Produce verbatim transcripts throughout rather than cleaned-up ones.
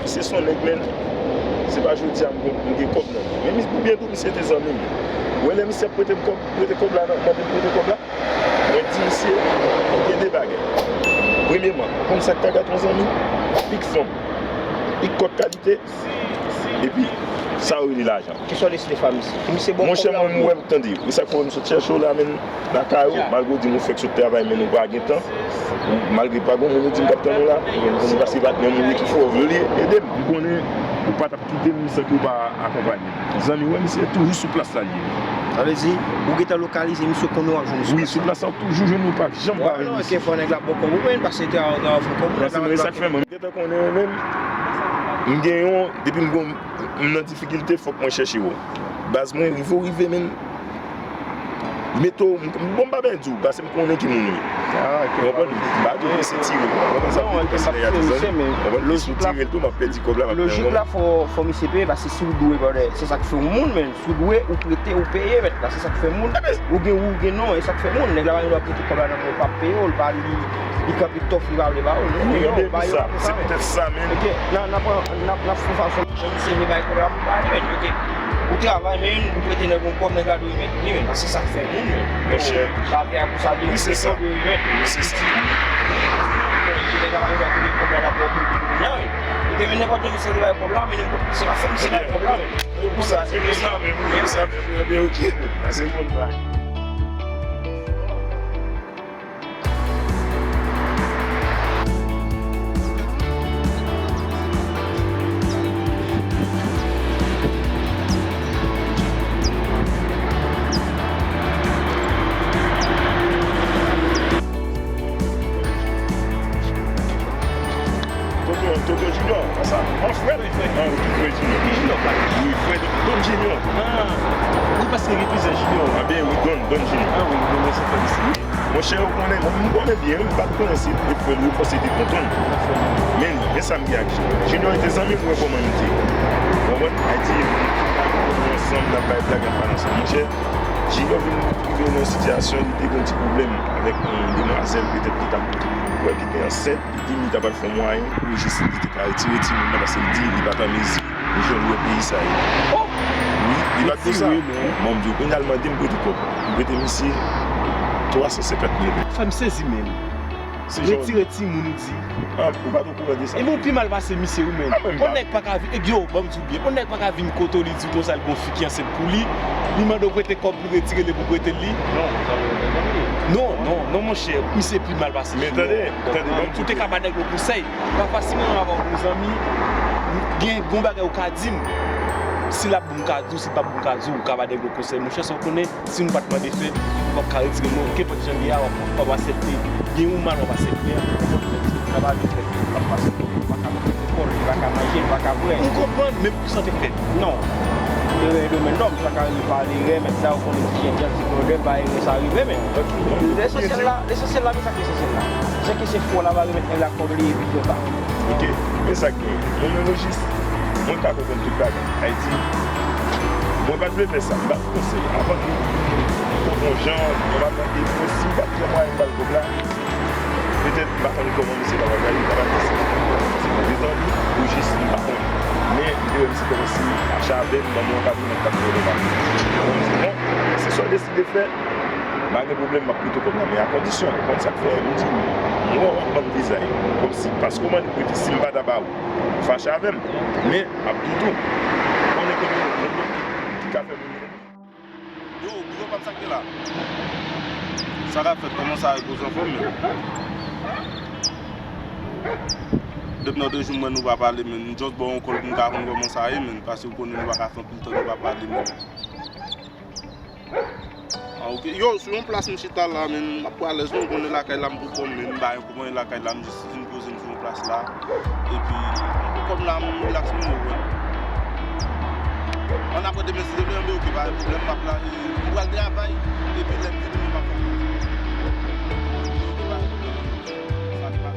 Misye se yon nèg, men se pa jodi a m gen, m gen kòb nan men. Men mis-, pou byen di w, misye te zanmi m. Ou wè lè misye ap prete m kòb, prete kòb la, nan, mande m prete kòb la, mwen di misye, gen de bagay. Premyèman, ou konn sa k ka gate yon zanmi? Pik fanm, pik kòk kalite, epi sa yo rele lajan. Kisa w deside fè a misye? Misye bon. Monchè, mwen, mwen, tande, e sa k fè m sot chèche w la, men lakay ou, malgre w di m ou fèk sot travay, men nou pa gen tan. Malgre pa gen moun ou di m k ap tann ou la, se paske pa t gen moun ki fè w vle ede m. M konnen ou pa t ap kite m san ke w pa akonpanye m. Zanmi, wè, misye toujou sou plas la l ye. Sa vle di, ou gentan lokalize misye, konnen w ap jwenn li sou plas la. Wi, sou plas la, w toujou jwenn li, ou pa janm pa jwenn misye. Fò nèg la ba w kòb ou, men, paske te a, te a fè kòb ou, nèg la. Paske mwen, sa k fè mwen, m gentan konnen menm, m gen yon, depi m gon, m nan difikilte, fòk mwen chèche w. Baz mwen, rive w rive, men, mete w, m, bon, m pa byen di w, paske m konnen ki moun ou ye. Ah, ok. Ou konprann? M pa di w prese tire l, ou konprann sa? Non, ok, m pa tire misye, men lojik la, tire l tou, m ap pèdi kòb la, m ap pèdi. Lojik la, fò, fò misye peye, paske si w dwe, brother, se sa k fè yon moun, men si w dwe, ou prete, ou peye, mèt la, se sa k fè moun. Ou gen wi, ou gen non, e sa k fè moun. Nèg la pa gen dwa prete kòb la nan men w, pa peye w, li pa, li, li kanpe tòf, li pa vle ba ou. Non, non, ba yo sa, se petèt sa, men. Ok, n a, n a pran, n a, n a fè fason. Jan misye vle bay kòb la pou pale, men, ok. Ou travay, men, ou prete nèg yon kòb, nèg la dwe remèt li, men, paske sa k fè moun, men. Monchè. Bagay a pou sa, wi, se sa. Wi, se sa. Nèg la pa gen dwa prete kòb la, la pou kounye a, men. Ou te vin nenpòt ki misye vle bay kòb la, men nenpòt ki misye pa fè misye bay kòb la, men. Se pou sa, se pou sa, men, se pou sa, men, ok. Sa se bon bagay. Toto, Toto Junior, konsa. An frè? Wi, frè. An, wi, frè Junior. Ki Junior, pa? Wi, frè Don, Don Junior. Ah, wi, paske gen plizyè Junior. Ah, ben wi, Don, Don Junior. Ah, wi, wi, mwen se frè misye. Monchè, ou konnen, mwen, m konnen byen, wi, m pa t konnen si e frè m, yo panse se tonton m. Men, men sa m gen ak Junior. Junior te zanmi m, wè kòman m te. Ou konprann? Ayiti, nou ansanm, n ap bay blag, n ap pale ansanm. Monchè, Junior vin rive nan yon sitiyasyon, li te gen yon ti pwoblèm avèk yon demwazèl, petèt li t ap wè ki te ansent, li di m li ta pral fè yon mwayen pou jis li te ka retire timoun nan, paske li di li pa t an mezi pou jan l wè peyi sa ye. Oh! Wi, li pa t di w sa. Bon, m di w, kounye a l mande m prete kòb. M prete misye twa san senkant mil. Fè m sezi menm. Retire timoun, ou di. Ah, ou pa t okouran de sa. E bon, pi mal pase misye, wi, men. Ah, men, yon nèg pa ka vin, e yo, ban m di w byen, yon nèg pa ka vin kote w, li di w konsa, l gon fi ki ansent pou li, li mande w prete kòb pou retire li, pou prete l li. Non, non, non, monchè, misye pi mal pase. Men tande, tande, ban m di w byen. Ou te ka ba nèg yo konsèy. Pa fasil menm avè yon bon zanmi, gen bon bagay ou ka di m. Si l ap bon, m ka di w, si l p ap bon, m ka di w, ou ka ba nèg yo konsèy. Monchè, sa w konnen, si nou pa t mande fè, ou p ap ka retire non. Kenpòt jan l ye a, w ap, w ap aksepte. Byen ou mal, w ap aksepte. Sa pa vin fèt, l ap pase. Ou pa ka manje lekòl, li pa ka manje, li pa ka bwè. Ou konprann, men pou sa te fèt. Non. Erè domèn nòm, sa ka rive pa erè, mèt la, ou konnen ki jan ti blòdè, pa erè sa rive, men. Lesansyèl la, lesansyèl la, men sa k lesansyèl la. Se ke se fò la va remèt nèg la kòb li epi yo ba. Ok, men sa k gen. Mwen menm jis, mwen ka konprann tout bagay. Ayiti, mwen pa t vle fè sa, m pa t panse. Avan tou, m konprann jan, mwen pa t mande, mwen si m pa t gen mwayen m ba l kòb la, petèt m pa konn kòman misye ta pral gade, m ta pral fè sa. Se pou detann li, pou jis m pa konn. Men, m te wè misye kòmanse mache avè m, ban mwen yon kabinet k ap fè yo mal. Mwen di, bon, se sa w deside fè, m pa gen pwoblèm, m ap prete w kòb la, men a kondisyon, ou konn sa k fè, m di, m wè w ap ban m viza yo. Kòmsi, paske w mande m prete, si m pa ta ba ou, ou fache avè m. Men, m ap di w tou, ou konnen konbyen moun ki ka fè moun yo. Yo, big up, sa k te la? Sa k ap fèt, kòman sa ye, poze anfòm, men? Depi nan de jou m wè nou pa pale, men. M just ba w yon call pou m ka konn kòman sa ye, men. Paske ou konnen nou pa ka fè anpil tan nou pa pale, men. Ah, ok. Yo, sou yon plas m chita la, men, m ap pran alèz, non, ou konnen lakay la m pou kò m, men, m pa gen kòman lakay la, m jis vin poze m sou yon plas la. Epi, m pou kò m la, m rilaks, men, ou wè. Ann apre demen, si Dye vle, anben, ok, pa gen pwoblèm, m ap la, e, m pral travay, epi lè m vini, m ap fè. Ok, pa gen pwoblèm. Sa te pa.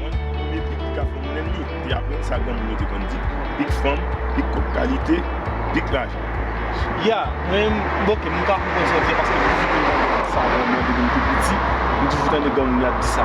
Mwen, premye pik ki ka fè m lènmi, te aprann sa granmoun yo te konn di. Pik fanm, pik kòb kalite, pik lajan. Ya, mwen, bon, ok, m ka konprann sa w di a paske m toujou konn tande sa vrèman depi m tou piti. M toujou tande granmoun yo ap di sa.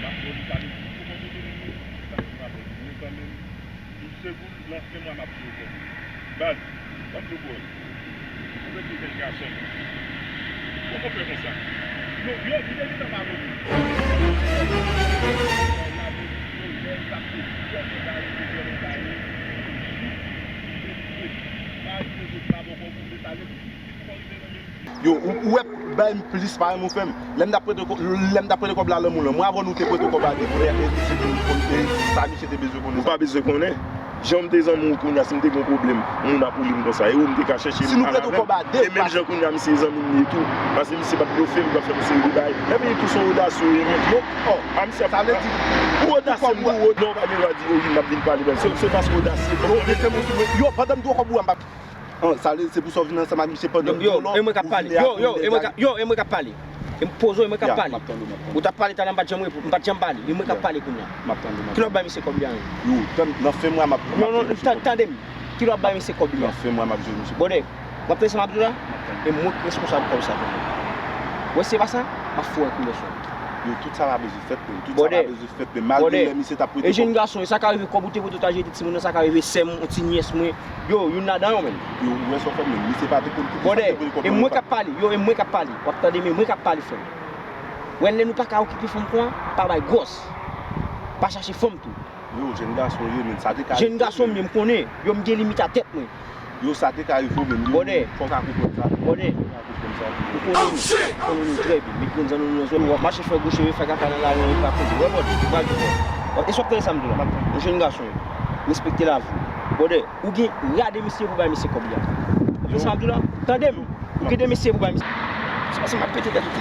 m ap ba w li, sa vle di, ou konn kote nou ye, sa vle di m ap ba w li, ou tande m? Tout se pou l, nan se mwa m ap di w konsa. Baz, ban m di w bòz. Ou mete jèn gason. Kòman w fè konsa? Yo, yo, m te gentan pa konprann. Yo, ou, ou wè, bay m plis pa renmen w fè m. Lè m t ap prete kò-, lè m t ap prete kòb la lanmou lan, mwen avè w nou te prete kòb la depi lè, e, se te, e, sa misye te bezwen konnen. Ou pa bezwen konnen. Jan m te zanmi w kounye a, si m te gen yon pwoblèm, yon moun ap woule m konsa. E ou m te ka chèche m. Si nou prete w kòb a de, e menm jan kounye a, misye zanmi m li tou. Paske misye p ap blofe m, li p ap fè m seri de bagay. Epi li tou se yon odasye, wi, men. Donk, oh, a misye ap. Sa vle di, ou odasye, m ou od-, non, ou pa gen dwa di, oh, wi, m ap vin pale, men se, se paske odasye. Yo, pandan m di w kòb ou a, m p ap. An, sa vle di, se pou sa w vin ansanm ak misye pandan m di w non, e mwen k ap pale. Yo, yo, e mwen k ap, yo, e mwen k ap pale. E m poze w, e mwen k ap pale. Ou t ap pale talè, m pa t janm reponn, m pa t janm pale. E mwen k ap pale kounye a. Kilè w ap bay misye kòb li a menm? Yo, nan fen mwa m ap. Non, non, tande m. Kilè w ap bay misye kòb li a? Nan fen mwa m ap jwenn misye. Bwòdè, w ap tande sa m ap di w la? E mwen k reskonsab kòb sa kounye a. Wè, se pa sa, m ap foure koulè sou ou. Yo, tout sa pa bezwen fèt, men. Tout sa pa bezwen fèt, men. Malgre lè misye t ap prete kòb. E jenn gason, e sa ka rive kòb ou te prete w ta jete timoun nan, sa ka rive sè m, yon ti nyès mwen. Yo, youn ladan yo menm. Yo, ou wè sa w fè menm, misye pa te konn ki pou sa te pou li konprann. E mwen k ap pale, yo, e mwen k ap pale. W ap tande, men mwen k ap pale, frè m. Wè, lè nou pa ka okipe fanm pran, pa bay gwòs. Pa chache fanm tou. Yo, jenn gason yo, men sa te ka. Jenn gason m ye, m konnen. Yo, m gen limit a tèt mwen. Yo, sa te ka rive w menm. Yo, fò w ka konprann sa. Bwòdè. Fò w ka konprann sa. Ou konnen nou, ou konnen nou trè byen. Met grenn zanno nou nan zòn, w ap mache fè gwo cheve, fè kaka nan lari, ou pa koze. Wè, bwòdè, ou pral di fò. E sa w ap tande sa m di w la? Yon jenn gason, respekte lavi w. Bwòdè, ou gen rade misye pou bay misye kòb li a. Ou konprann sa m ap di w la? Tande m. Ou gen de mesye pou bay misye. Se paske m ap pete tèt ou.